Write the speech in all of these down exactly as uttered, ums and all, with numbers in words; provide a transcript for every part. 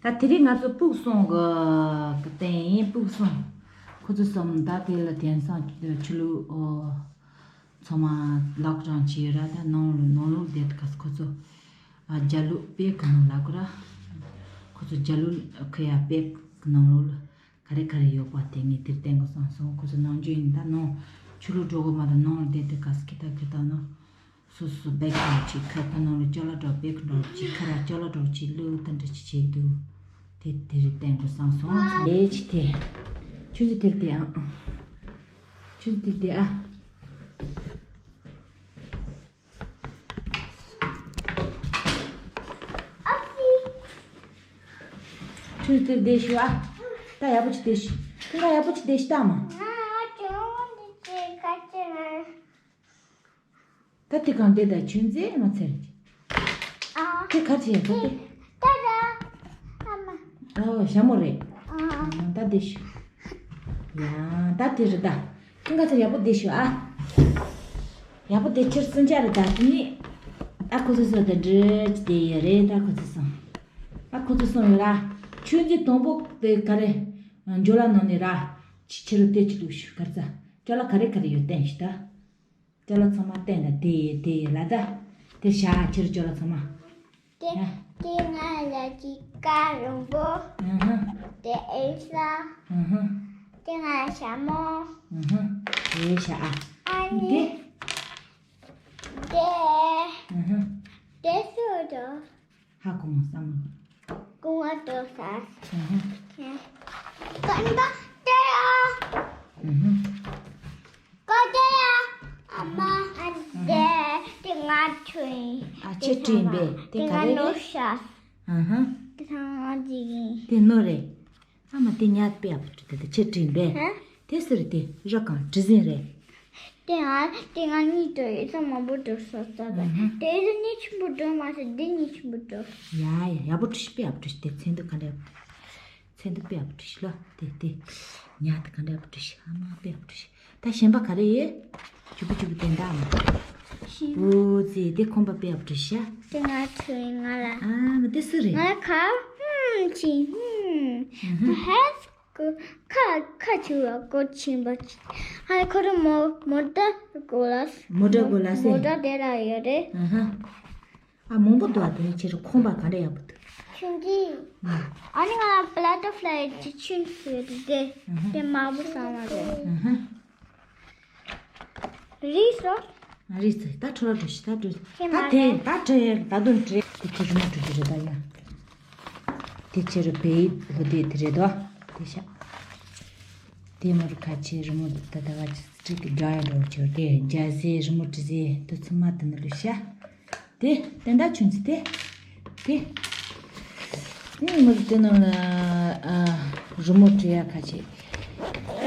ད་དེ་རིང་ང་ཚོ་སྤུག་སོང་གི་གི་བསྟན་ཡིན་སྤུག་སོང་། ཁོ་ཚོ་གསུམ་ད་དེ་ལ་དེང་སང་ཆོས་ལུགས་ཨོ་ཚང་མ་ལོག་ཀྲང་བྱས་ར། ད་ནང་ལ་ནང་ལོགས་བསྡད་དུས་ཁོ་ཚོ་ཨ་རྒྱ་ལུགས་པེ་གི་ནང་ལ་གོ་ར། ཁོ་ཚོ་རྒྱ་ལུགས་ཁི་ཡ་པེ་གི་ནང་ལོགས་ལ་ག་རེ་ག་རེ་ཡོད་པ་དེ་ངས་དེར་བསྟན་དགོས་བསམ་སོང་། ཁོ་ཚོ་ནང་ཆོས་ཡིན་ད་ནང་ཆོས་ལུགས་འགྲོ་གི་མ་ད་ནང་ལ་བསྡད་དུས་ཁ་སི་ཁི་ད་ཁི་ད་ནང་སོ་སོ་སྦེག་འདྲ་ཅིག་ཁ་ཁ་ནང་ལ་ཅ་ལག་འདྲ་བེག་འདྲ་ཅིག་ཁ་ར་ཅ་ལག་འདྲ་ཅིག་བླུགས་དེ་འདྲ་ཅིག་བྱེད་འདུག་དེ་དེ་རིགས་བསྟན་དགོས་བསམ་སོང་། ལས་ཅི་དེ་ཆུ་ཚོད་དེར་དེ་ཨང་། ཆུ་ཚོད་དེར་དེ་ཨ། ཆུ་ཚོད་དེར་དེ་ཞུ་ཨ། ད་ཡག་པོ་ཅིག་དེ་ཞུ། ཁྱོད་ཡག་པོ་ཅིག་དེ་ཞུ་ད་མ། ད་དེ་གང་དེ་ད་ཆུན་ཙེ་མ་ཚེར། ཨ། དེ་ག་ཚེ་ཡ་ད་དེ། ད་ད། ཨ་མ། ཨོ་ཞྭ་མོ་རེད། ཨ། ད་དེ་ཤུ། ཡ་ད་དེ་རེད་ད། ཁྱོད་ག་ཚེ་ཡག་པོ་དེ་ཤུ་ཨ། ཡག་པོ་དེ་ཁྱེར་སུན་ཅག་རེད་ད་དེ་ནི། ཨ་ཁོ་ཚོ་སོ་ད་འདྲི་ཅི་དེ་ཡ་རེད་ད་ཁོ་ཚོ་སོང་། ཨ་ཁོ་ཚོ་སོང་ཡོད་ར། ཆུན་ཙེ་དང་པོ་དེ་ག་རེ། འཇོ་ལ་ནང་ནས་ར། ཆི་ཆི་རུ་དེ་ཅི་ལུག་ཤུ་གར་ཙ། ཅོ་ལ་ག་རེ་ག་རེ་ཡོད་བསྟན་ཤི་ད། ཅོ་ལ་ཚང་མ་བསྟན་ད་དེ་ཡེ་དེ་ཡེ་ལ་ད། དེ་ཤ་ཁྱེར་ཅོ་ལ་ཚང་མ། དེ་ཡ། དེ་ང་ལ་ཅི་ཀ་རོང་པོ། ཨུ་ཧུ། དེ་ཨེ་ས། ཨུ་ཧུ། དེ་ང་ལ་ཞྭ་མོ། ཨུ་ཧུ། དེ་ཤ་ཨ། ཨ་ནི། དེ། དེ། ཨུ་ཧུ། དེ་སུ་དོ། ཧ་གོ་མ་བསམ་བློ། ཀུང་བ་དོ་ས། ཨུ་ཧུ། ཀན་པ་དེ་ཡ། ཨུ་ཧུ། ཀ་དེ་ཡ། ཨ་མ་ཨ་དེ་དེ་ང་ཆུ་ཡིན། ཨ་ཆེ་ཀྲིན་པས་དེ་ག་རེ་རེད། ཨུ་ཧུ། དེ་ཚང་མ་ཅིག་ཡིན། དེ་ནོ་རེད། ཨ་མ་དེ་ཉལ་དཔེ་ཨ་བུ་དེ་དེ་ཆེ་ཀྲིན་པས། ཧ། དེ་སུ་རེད་དེ་ར་གང་གྲི་ཟིན་རེད། དེ་ང་དེ་ང་གཉིས་དོ་ཡོད་ས་མང་པོ་དོ་ས་ས་ད། ཨུ་ཧུ། དེ་རུ་གཉིས་ཆུན་པོ་དོ་མ་ཟད་དེ་གཉིས་ཆུན་པོ་དོ། ཡ་ཡ་ཡ་བུ་ཀྲི་ཤི་དཔེ་ཨ་བུ་ཀྲི་ཤི་དེ་ཚན་དུ་ག་འདྲ་ཡ་བུ་ཀྲི་ཤི། ཚན་དུ་དཔེ་ཨ་བུ་ཀྲི་ཤི་ལ་དེ་དེ། ཉལ་དུ་ག་འདྲ་ཡ་བུ་ཀྲི་ཤི་ཨ་མ་དཔེ་ཨ་བུ་ཀྲི་ཤི། ད་གཞན་པ་ག་རེ་ཡོད། ཅུ་པུ་ཅུ་པུ་དེ་འདྲ་མ། ཤི། འུ་ཙི་དེ་ཁོམ་པ་དཔེ་ཨ་བུ་ཀྲི་ཤི། དེ་ང་ཚོའི་ང་ལ། ཨ་མ་དེ་སུ་རེད། ང་ཁ་ཧུམ་ཅི་ཧུམ། ཧུམ། ཧེ། ཁ་ཁ་ཆུ་བ་ཀོ་ཆིན་པ་ཆི། ཧ་ཁོ་རུ་མོ་མོ་ཊ་གོ་ལ་སི། མོ་ཊ་གོ་ལ་སི། མོ་ཊ་དེ་ར་ཡོད་རེད། ཨ་ཧ། ཨ་མང་པོ་འདུག་ཨ་དེ་ནི་ཁྱེད་རུ་ཁོམ་པ་ག་འདྲ་ཡག་པོ་འདུག་ཆུང་ཀི། ཨ་ནི་ང་བ་ལ་ཊར་ཕ་ལའི་ཅི་ཆུན་སུ་རེད་དེ། ཨ་ཧ། དེ་མ་བུ་ས་མ་རེད། ཨ་ཧ། རིས་སོ། རིས་ཚེ་ད་ཁྲོ་ར་འགྲོ་ཤི་ད་འགྲོ། ད་དེ་ད་དྲན་ད་དུང་དྲན་དེ་ཁྱེད་རུ་མ་འགྲོ་རྒྱུ་རེད་ད་ཡ། དེ་ཁྱེད་རུ་བེ་ཧུ་དེ་དེ་རེད་དོ། དེ་ཤ། དེ་མོ་རུ་ཁ་ཆེ་རི་མོ་ད་ད་བ་ཅི་སི་ཀྲི་གི་དགྲ་ཡ་འགྲོ་ཆོ་དེ་རྒྱ་ཟེ་རི་མོ་ཀྲི་ཟེ་དུ་ཚུ་མ་དུ་ནི་ལུ་ཤ། དེ་དེ་འདྲ་ཆུན་ཚི་དེ། དེ། ནི་མི་རུ་དེ་ནང་ལ་ཨ་རི་མོ་ཀྲི་ཡ་ཁ་ཆེ།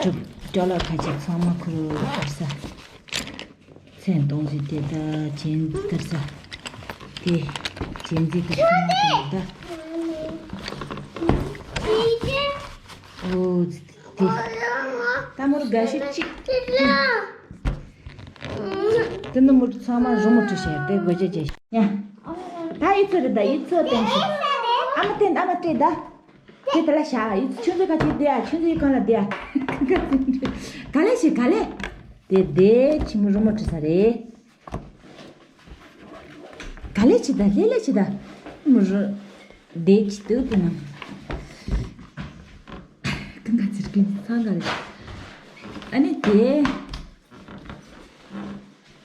ཀྲི་ཀྲ་ལ་ཁ་ཆེ་ཚང་མ་ཁུ་རུ་ཨར་ས། མཚན་གཏོང་ཟིག་དེ་ད་ཅན་ཟིག་དར་ས། དེ་ཅན་ཟིག་དར་ས་མ་དེ་ད། ཨོ་དེ། ད་མོར་དགའ་ཤོས་གཅིག་དེ་ནི་མོར་ཚང་མ་རི་མོ་བྲིས་ཤེས་དེ་དགོས་ཆ་ཅན་ཤེས། ཡ། ད་ཡིད་ཚོད་རེད་ད་ཡིད་ཚོད་བསྟན་ཤེས། ཨ་མ་བསྟན་ཨ་མ་སྤྲད་ད། དེ་དེ་ལ་བཞག་ཡིད་ཆུང་ཚོའི་ཁ་ཆེ་དེ་ཡ་ཆུང་ཚོའི་གང་ལ་དེ་ཡ། ག་ལེ་ཞིག་ག་ལེ། དེ་དེ་ཆི་མོ་རི་མོ་བྲིས་ས་རེད། ག་ལེ་ཆི་ད་ལེ་ལེ་ཆི་ད། མོ་རི་དེ་ཆི་དུ་དེ་ན། ཀི་འགའ་ཚིར་ཀི་ཚང་ག་ལེ། ཨ་ནི་དེ།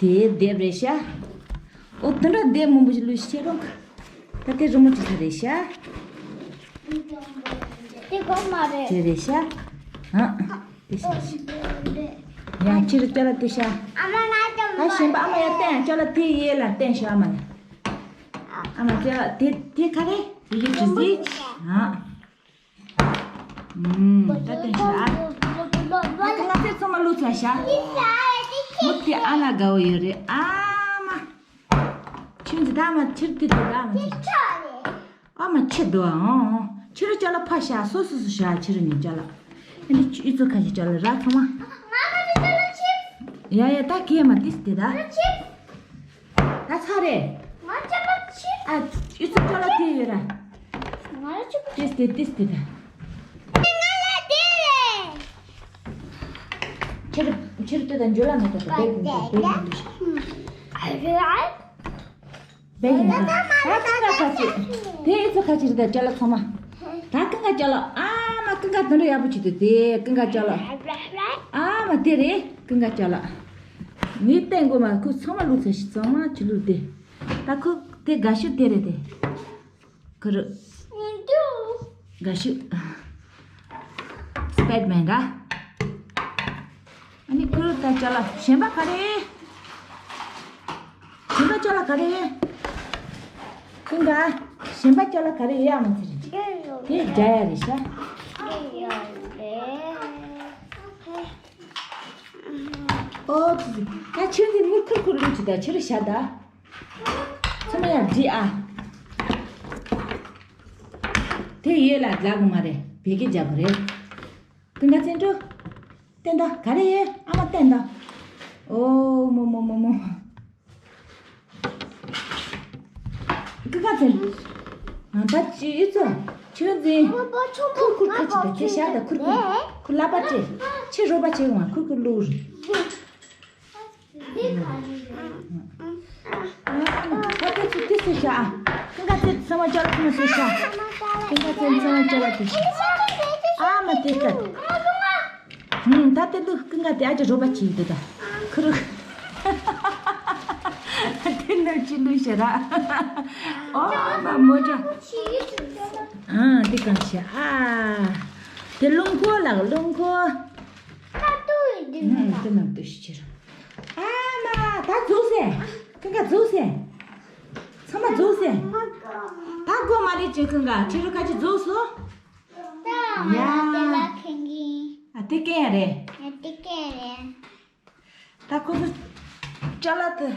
དེའི་ལྡེབས་རེད་ཤག་ཨོ་དེ་འདྲ་ལྡེབས་མང་པོ་ཞིག་ལུས་ཤེས་རོགས། ད་དེ་རི་མོ་བྲིས་ས་རེད་ཤག་དེ་གོ་མ་རེད། དེ་རེད་ཤག་ཨ། དེ་ཤག་ཡ་ཁྱེད་རུ་ཅ་ལག་དེ་ཤག་ཨ་མ་ང་ཅ་ད་གཞན་པ་ཨ་མ་ཡ་བསྟན་ཅ་ལག་དེ་ཡེ་ལ་བསྟན་ཤག་ཨ་མ་ལ། ཨ་མ་ཅ་ལག་དེ་དེ་ག་རེ། དེ་ཡི་བྲིས་ཟིག་ཨ། ད་དེ་ཤ། ང་ཚོའི་ཚང་མ་ལོ་ཚ་ཤ། མུ་ཏི་ཨ་ན་དགའ་བོ་ཡོད་རེད་ཨ་མ། ཆུན་ཚི་ད་མ་ཕྱིར་དུས་དུ་ད་མ་ཕྱིར། ཨ་མ་ཕྱིར་དུ་ཨང་། ཕྱིར་ཅ་ལག་ཕ་ཤ་སོ་སོ་སོ་ཤ་ཕྱིར་ཉིན་ཅ་ལག་ཨ་ནི་ཨི་ཚོ་ཁ་ཤས་ཅ་ལག་ར་ཚང་མ། ཡ་ཡ་ད་གས་མ་ཏིས་དེ་ད། ད་ཚ་རེད། ང་ཅ་ལག་ཕྱིར། ཨ་ཨི་ཚོ་ཅ་ལག་དེ་ཡོད་ར། ང་ཅ་ལག་ ཏིས་ཏི་ཏིས་ཏི་ད། ཕྱིར་ཕྱིར་ལྟོས་དང་འཇོ་ལ་མེད་པ་དང་བེད་ཀྱི་འདུག་བེད་ཀྱི་འདུག་བེད་ཀྱི་འདུག་ད་ཀུན་དགའ་ཁ་ཅིག་དེ་ཨེ་ཚོ་ཁ་ཅིག་རེད། ད་ཅ་ལག་ཚང་མ། ད་ཀུན་དགའ་ཅ་ལག་ཨ་མ་ཀུན་དགའ་དོན་འགྲོ་ཡག་པོ་བྱེད་དུས་དེ་ཀུན་དགའ་ཅ་ལག་ཨ་མ་དེ་རེད། ཀུན་དགའ་ཅ་ལག་ངས་བསྟན་དགོས་མ། ཁོ་ཚང་མ་བླུགས་ཚར་ཤི། ཚང་མ་ཅི་བླུགས་དེ། ད་ཁོ་དེ་དགའ་ཤོས་དེ་རེད་དེ། ཁུ་རུ། དགའ་ཤོས། སྤེར་མེན་ར། ཨ་ནི་ཁུ་རུ་ད་ཅ་ལག་གཞན་པ་ག་རེ། གཞན་པ་ཅ་ལག་ག་རེ། ཀུན་དགའ། གཞན་པ་ཅ་ལག་ག་རེ་ཡོད་ཨ་མ་ཚེ་རིང་། དེ་འདྲ་ཡ་རེད་ཤག་ཨོ་ཙི་ཙི། ད་ཆུ་འཛིན་མུར་ཁུར་ཁུར་ལུས་ཅི་ད་ཕྱིར་བཞག་ད། ཚང་མ་ཡར་བྲིས་ཨ། དེ་ཡོད་ལ་རྒྱག་གི་མ་རེད། བེ་ཀི་རྒྱག་གི་རེད། ཀུན་དགའ་བཙན་གྲོལ། བསྟན་ད་ག་རེ་ཡོད་ཨ་མ་བསྟན་ད། ཨོ་མོ་མོ་མོ་མོ། ཀུན་དགའ་བཙན། ང་ད་ཅི་ཡོད་ཚོ། ཆུ་འཛིན། ཁུར་ཁུར་ཁ་ཅིག་ད་དེ་ཤ་ད་ཁུར་ཁུར། ཁུར་ལག་པ་སྤྲད། ཕྱི་རོགས་པ་བྱེད་འོང་ཁུར་ཁུར་བླུགས། ད་ཏེ་ཚུ་ཏེ་སུ་ཤ། ཀུན་དགའ་ཏེ་ཚང་མ་ཅག་ལ་ཀུན་སུ་ཤ། ཀུན་དགའ་ཏེ་ཚང་མ་ཅག་ལ་ཏེ་ཤ། ཨ་མ་ཏེ་ལྟ། ཧུམ་ད་ཏེ་ལུ་ཀུན་དགའ་ཏེ་ཨ་ཅག་རོགས་པ་བྱེད་འདུག་ད། ཁུ་རུ། ཏེ་ནམ་ཅི་ལུ་ཤ་ར། ཨོ་མ་མོ་ཅག་ཨ་ཏེ་གང་ཤ་ཨ། ཏེ་རླུང་འཁོར་ལགས་རླུང་འཁོར། ཧུམ་ཏེ་ནམ་ཏུ་ཤི་ཕྱིར། ཨ་མ། ད་རྫོགས་སེ། ཀུན་དགའ་རྫོགས་སེ། ཚང་མ་རྫོགས་སེ། ད་གོ་མ་རེད་ཅེ་ཀུན་དགའ་ཕྱི་རུ་ཁ་ཅིག་རྫོགས་སོ། ཡ། ཨ་དེ་ཀན་རེད། ད་ཁོ་ཚོ་ཅ་ལག་དེ་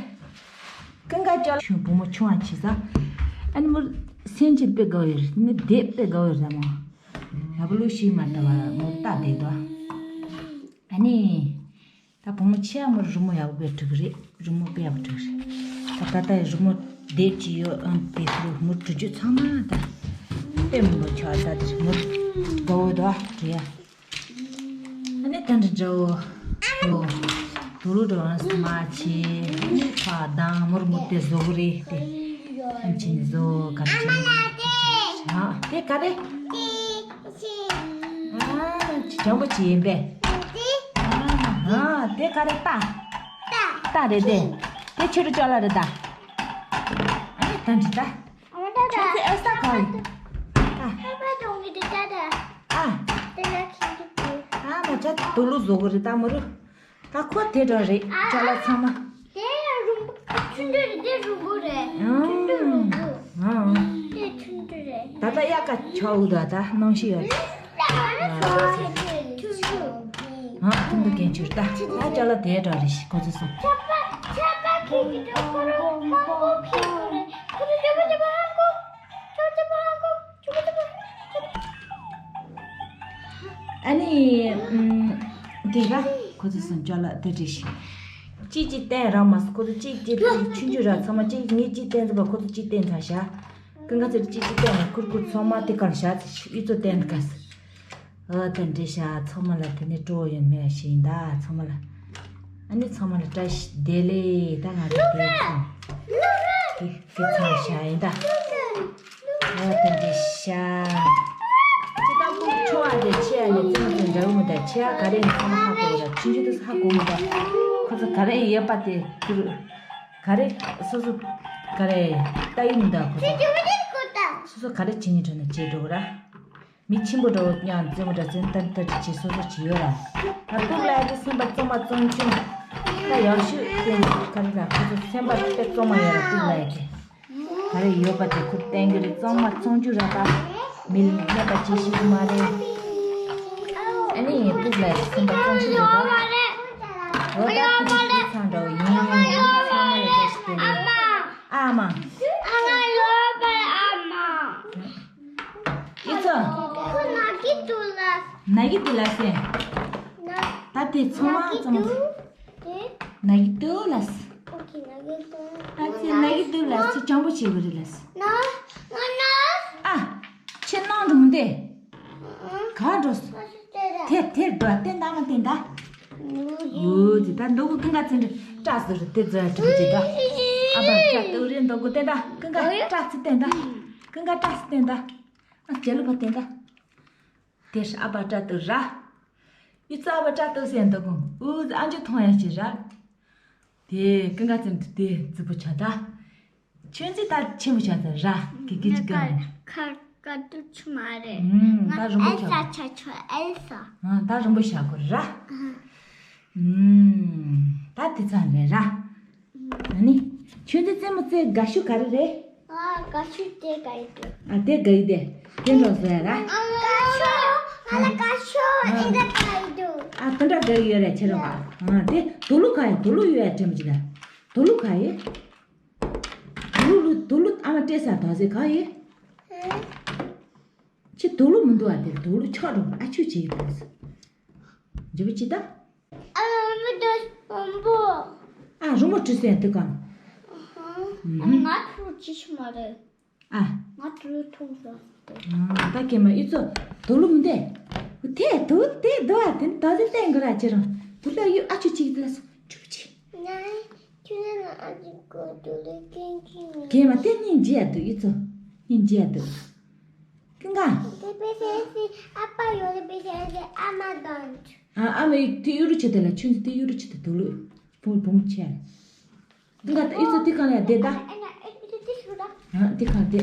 ཀུན་དགའ་ཅ་ལག་ཆུང་བུ་མོ་ཆུང་བ་བྱེད་ས། ཨ་ནི་མོ་སེམས་ཅན་དཔེ་དགའ་བོ་ཡོད་རེད། ནི་དེབ་དཔེ་དགའ་བོ་ཡོད་རེད་མོ། ཡ་བུ་ལུ་ཤི་མ་ལྟ་བ་མོ་ལྟ་བསྡད་དོ། ཨ་ནི། ད་བུ་མོ་ཆེ་ཡ་མོར་རི་མོ་ཡག་པོ་བྲིས་གི་རེད། རི་མོ་དཔེ་ཡག་པོ་བྲིས་གི་རེད། ད་ད་ལྟ་ཡི་རི་མོ་དེབ་ཅིག་ཡོད་ཨང་། དེ་ཚོ་མོར་བྲིས་རྒྱུ་ཚང་མ་ད་དཔེ་མང་པོ་ཆགས། ད་དེ་མོར་དགའ་བོ་དོ་བྲིས་ཡ། ཨ་ནི་ད་འདྲ་འདྲ་བོ་ཡོད། དུ་ལུ་འགྲོ་ཨང་སི་མ་ཆེ་ཨ་ནི་ཕ་དང་མོར་མོ་དེ་བཟོ་གི་རེད་དེ། ཨ་ཆེ་ནི་བཟོ་ག་རེ་བྱེད་ནི། ཨ་དེ་ག་རེ། ཨ་ཅི་ཅང་པོ་ཅི་ཡིན་པས། ཨ་དེ་ག་རེ་རྟ། རྟ་རེད་དེ། དེ་ཕྱི་རུ་ཅོག་ལ་རེད་ད། ཨ་ནི་ད་འདི་ད། ཁྱོད་ཚོ་ཨེ་ས་ག་རེད། ཨ། ཨ་མ་ཅག་དུ་ལུ་བཟོ་གི་རེད་ད་མོ་རུ། ད་ཁོ་དེ་འདྲ་རེད་ཅ་ལག་ཚང་མ། དེ་ཡང་རུང་པོ་ཆུང་དུ་རེད། དེ་རུང་པོ་རེད། ཆུང་དུ་རུང་པོ། ཨང་། དེ་ཆུང་དུ་རེད། ད་ལྟ་ཡག་ག་ཆའུ་ད་ད་གནང་ཤི་ཡོད། ཨང་། ཐུང་དུ་གན་ཆུར་ད་ད་ཅ་ལག་དེ་འདྲ་རེད་ཤི་ཁོ་ཚོ་སོང་། ཆ་པ་ཆ་པ་ཁེ་ཁེ་ཏོ་ཁོ་རོ་ཧང་གོ་ཁེ་ཁོ་རེད། ཁོ་རོ་ཆ་པ་ཆ་པ་ཧང་གོ། ཨ་ནི། ཨམ། དེ་ར། ཁོ་ཚོ་སོང་ཅོག་ལ་དེ་འདྲ་ཞིག་གཅིག་གཅིག་བསྟན་རག་མ་སོང་། ཁོ་ཚོ་གཅིག་གཅིག་ཆུང་ཆུང་ར་ཚང་མ་གཅིག་ངས་གཅིག་བསྟན་ཚར་བ་ཁོ་ཚོ་གཅིག་བསྟན་ཚར་ཤག་ཀུན་དགའ་ཚེ་རིང་གཅིག་གཅིག་བསྟན་ལ་ཁུར་ཁུར་ཚང་མ་དེ་གར་བཞག་ཚེ་ཡུལ་ཚོ་བསྟན་དགའ་སི། ཨ་དེ་འདྲ་ཤག་ཚང་མ་ལ་དེ་ནས་སྤྲོ་བོ་ཡོད་མེད་ལ་ཤེས་ཡིན་ད་ཚང་མ་ལ། ཨ་ནི་ཚང་མ་ལ་བཀྲ་ཤིས་བདེ་ལེགས། ད་ང་ཚོ་དེ་ཚང་དེ་དེ་ཚང་ཤག་ཡིན་ད། ཨོ་དེ་འདྲ་ཤག་ཅི་ད་ཁོ་ཆོ་བ་དེ་ཆེ་ཡ་ནི་ཙི་མ་ཙི་འདྲ་བོ་མི་འདྲ་ཆེ་ཡ་ག་རེ་ནི་ཚང་མ་ཧ་གོ་གི་ར། ཆུང་ཆུང་དུ་ཧ་གོ་མི་འདྲ། ཁོ་ཚོ་ག་རེ་ཡོད་པ་དེ་ཁུར་ག་རེ་སོ་སོ་ག་རེ་ལྟ་ཡི་མི་འདྲ། ཁོ་ཚོ་སོ་སོ་ག་རེ་བྱེད་ཉིན་འགྲོ་ན་བྱེད་འགྲོ་གི་ར། མི་ཆེན་པོ་འདྲ་བོ་ཡང་རྩེད་མོ་འདྲ་རྩེད་ཏན་ཏན་ཅི་སོ་སོ་ཅི་ཡོད་ར། ད་ཏུག་ལ་ཡ་གི་སེམས་པ་གཙང་མ་གཙང་ཆུང་། ད་ཡག་ཤོས་བསྟན་ག་རེ་ལ་ཁོ་ཚོ་སེམས་པ་དཔེ་གཙང་མ་ཡོད་ར། ཏུག་ལ་ཡ་གི་ག་རེ་ཡོད་པ་དེ་ཁུར་བསྟན་གི་རེད། གཙང་མ་གཙང་ཆུང་ར་ད་མི་ལ་སླེབས་པ་ཅི་ཞིག་མ་རེད། ཨ་ནི་ཏུག་ལ་ཡ་གི་སེམས་པ་གཙང་ཆུང་རེད་ད། འོ་ད་ཏུག་ཏུག་ཚང་འདྲ་བོ་ཡིན་ཡིན་ཡིན་ཚང་མ་ལ་བཀྲ་ཤིས་བདེ་ལེགས། ཨ་མ། ཨ་མ་ཡོད་པ་ཨ་མ། ཨི་ཚོ། ཁོ་ན་གི་དུ་ལ། ན་གི་དུ་ལ་སེ། ན། ད་དེ་ཚང་མ་ཚང་མ། ན་གི་དུ་ལ་སེ། ཨོ་ཁེ་ན་གི་དུ། ད་ཚེ་ན་གི་དུ་ལ་སེ་ཅང་པོ་བྱེད་དགོས་རེད་ལ་སེ། ན། ང་ན། ཨ། ཁྱེད་ནང་དུ་མི་ ག་འགྲོ་སོང་། དེར་དེར་འགྲོ་བསྟན་ད་མ་བསྟན་ད། འུ་ཙི་ད་འདུག་གི་ཀུན་དགའ་ཚེ་འདི་སྐྲ་ཟུར་དེ་ཟུར་གྲུབ་ཀྱི་ད། ཨ་ཕ་སྐྲ་དུག་རེད་འདུག་གི་བསྟན་ད་ཀུན་དགའ་སྐྲ་ཚིག་བསྟན་ད། ཀུན་དགའ་སྐྲ་ཚིག་བསྟན་ད། ཨ་ལྕེ་ལུ་ཕ་བསྟན་ད། དེར་ཨ་ཕ་སྐྲ་དུག་ར། ཡུ་ཙི་ཨ་ཕ་སྐྲ་དུག་ཟེར་འདུག་གི་འུ་ཙི་ཨ་མཆོག་མཐོང་ཡ་ཞིག་ར། དེ་ཀུན་དགའ་ཚེ་འདི་དེ་རྫི་པོ་ཆགས་ད། ཆུ་འཛིན་ད་ཆེན་པོ་ཆགས་ཚར་ར། ཀི་ཀི་ཅི་ཀ་ཁ་ཁ་ཏུ་ཆུ་མ་རེད། ཨུམ་ད་རིང་པོ་ང་ཆགས་ཨེ་ཆ་ཆོ་ཨེ་ས། ཨ་ད་རིང་པོ་ཆགས་དགོས་ར། ཨུམ་ད་དེ་ཙམ་རེད་ར། ཨ་ནི་ཆུ་འཛིན་རྩེད་མོ་རྩེ་དགའ་ཤོས་ག་རེ་རེད། ཨ་དགའ་ཤོས་དེ་དགའ་ཡི་འདུག་ཨ་དེ་དགའ་ཡི་དེ་དེ་འགྲོ་ཟེར་ཡ་ར། ཨ་དགའ་ཤོས་ང་ལ་དགའ་ཤོས་ཨེ་ད་དགའ་ཡི་འདུག་ཨ་དེ་འདྲ་དགའ་ཡི་ཡོད་རེད་ཁྱེད་རང་ཨ་དེ་དུག་ལུག་ག་ཡི་དུག་ལུག་ཡོད་ཡ་དྲན་པ་ཅི་ད། དུག་ལུག་ག་ཡི། དུག་ལུག་དུག་ལུག་ཨ་མ་སྤྲད་ས་དག་ཟེར་ག་ཡི། ཁྱེད་དུག་ལུག་མི་འདུག་ཨ་དེར་དུག་ལུག་ཆགས་འགྲོ་ཨ་ཆུ་བྱེད་ཀྱི་འདུག་ཟེར། འཇིབ་ཅི་ད། ཨ་མི་འདུག་རོང་པོ། ཨ་རོང་པོ་བྲིས་སོང་ཡ་དུག་གང་། ང་ཁུ་ཅི་ཞིག་མ་རེད། ཨ། ང་དུག་ལུག་མཐོང་སོང་། ད་ཀྱེ་མ་ཡུ་ཙོ་དུག་ལུག་མི་འདུག་དེ་དུག་དེ་འདུག་ཨ་དེ་ད་དེ་བསྟན་དགོས་ར་ཁྱེད་རང་དུག་ལུག་ཡུ་ཨ་ཆུ་བྱེད་ཀྱི་འདུག་ཟེར་ཆུ་བྱེད། ང་ཁྱོད་ལ་ཨ་ཅི་ཀོ་དུག་ལུག་ཀན་ཀན་ནི། ཀྱེ་མ་དེ་སྙིང་རྗེ་ཡ་འདུག་ཡུ་ཙོ། སྙིང་རྗེ་ཡ་འདུག་ཀུན་དགའ། དེ་པེ་སེ་སི་ཨ་ཕ་ཡོད་རེད་པེ་སེ་སི་ཨ་མ་དང་། ཨ་ཨ་མ་ཡི་དེ་གཡུ་རུ་ཆེ་དེ་ལ་ཆུན་དེ་གཡུ་རུ་ཆེ་དེ་དུག་ལུག་བུ་བུ་མོ་ཆེ། ཀུན་དགའ་ད་ཡུ་ཙོ་དེ་གང་ལ་ཡ་དེ་ད། ཨ་ན་ཨེ་དེ་དེ་སུ་ད། ཨ་དེ་གང་དེ།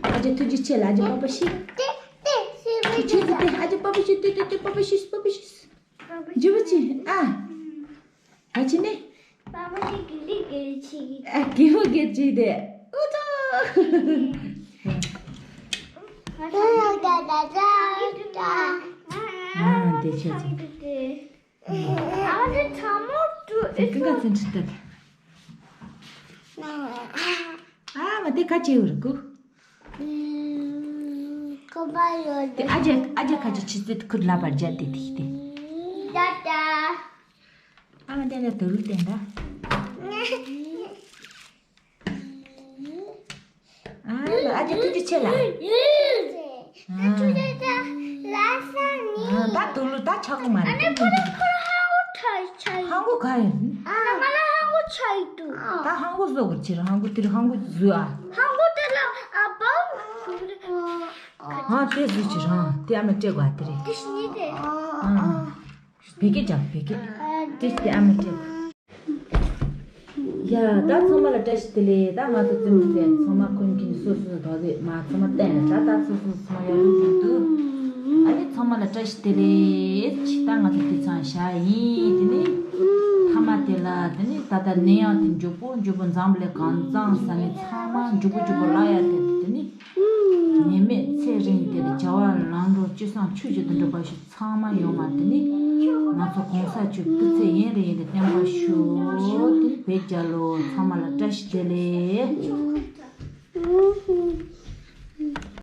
ཨ་ཅེ་ཐུགས་རྗེ་ཆེ་ལ་ཨ་ཅེ་པ་པ་ཤི། དེ་དེ་སུ་ཆུ་ཆུ་དེ་ཨ་ཅེ་པ་པ་ཤི་དེ་དེ་དེ་པ་པ་ཤི་པ་པ་ཤི། འཇུ་བ་ཅི་ཨ། ག་ཅི་ནི། པ་པ་ཅི་གི་ལི་གི་ཆི་གི། ཨ་གི་བ་གི་ཅི་དེ། ཨུ་ཙོ། ང་ད་ད་ད་ད། ཨ་དེ་ཆེ་ཆེ། ཨ་དེ་ཚ་མོ་ཏུ་དེ་ཀི་ག་ཚན་ཁྲི་ཏད། ཨ་མ་དེ་ག་ཅི་ཡོད་རེད་གོ། ཁོ་པ་ཡོད་དེ། ཨ་ཅེ་ཨ་ཅེ་ཁ་ཅིག་ཆི་ཙེ་ཁུར་ལ་པར་རྒྱ་དེ་དེ་དེ། ད་ད། ཨ་མ་དེ་ལ་དུ་རུ་དེ་འདྲ། ཨ་ལ་ཨ་ཅེ་ཐུགས་རྗེ་ཆེ་ལ། ཨ་ཆུ་ལ་ད་ལ་ས་ནི། ཨ་ད་དུ་རུ་ད་ཆག་གི་མ་རེད། ཨ་ནི་ཁོ་ར་ཁོ་ར་ཧ་གོ་ཆ་ཡི་ཆ་ཡི། ཧ་གོ་ག་ཡིན། ཨ་ང་ལ་ཧ་གོ་ཆ་ཡི་དུ། ད་ཧ་གོ་བཟོ་གི་ཕྱིར་ཧ་གོ་དེར་ཧ་གོ་བཟོ་ཨ། ཧ་གོ་དེ་ལ་ཨ་བ། ཧ་དེ་བཟོ་ཕྱིར་ཧ་དེ་ཨ་མ་སྤྲད་དགོས་ཨ་དེ་རེད། དེ་ཤི་ནི་དེ། ཨ། བེ་ཀེ་ཇག་བེ་ཀེ། དེ་དེ་ཨ་མ་སྤྲད། ཡ་ད་ཚང་མ་ལ་བཀྲ་ཤིས་བདེ་ལེགས། ད་ང་ཚོ་བཙུན་མོ་ཚོས་ཚང་མ་ཀུན་མཁྱེན་སོ་སོའི་དོ་ཟེ་མ་ཚང་མ་བསྟན་ལ་ད་ད་སོ་སོ་ཚང་མ་ཡག་ཡོད་འདུག་ཨ་ནི་ཚང་མ་ལ་བཀྲ་ཤིས་བདེ་ལེགས། ད་ང་ཚོ་དེ་ཚང་བཞག་ཡིན། དེ་ནི་ཐ་མ་དེ་ལ་དེ་ནི་ད་ད་ནས་ཡང་དེ་མགྱོགས་པོ་མགྱོགས་པོ་འཛམ་བུ་གླིང་གང་གཙང་ས་ནས་ཚང་མ་མགྱོགས་པོ་མགྱོགས་པོ་ལ་ཡ་དེ་དེ་ནི། ནད་མེད་ཚེ་རིང་དེ་ལ་བྱ་བ་ལམ་འགྲོ་སྤྱོད་བཟང་ཆོས་བཞིན་དུ་འགྲུབ་པ་ཞིག་ཚང་མ་ཡོང་བ་དེ་ནི་ང་ཚོ་གོང་ས་མཆོག་སྐུ་ཚེ་ཡུན་རིང་ཡུན་དུ་བརྟན་པར་ཤོག་དེ་ནི་བོད་རྒྱལ་ལོ། ཚང་མ་ལ་བཀྲ་ཤིས་བདེ་ལེགས།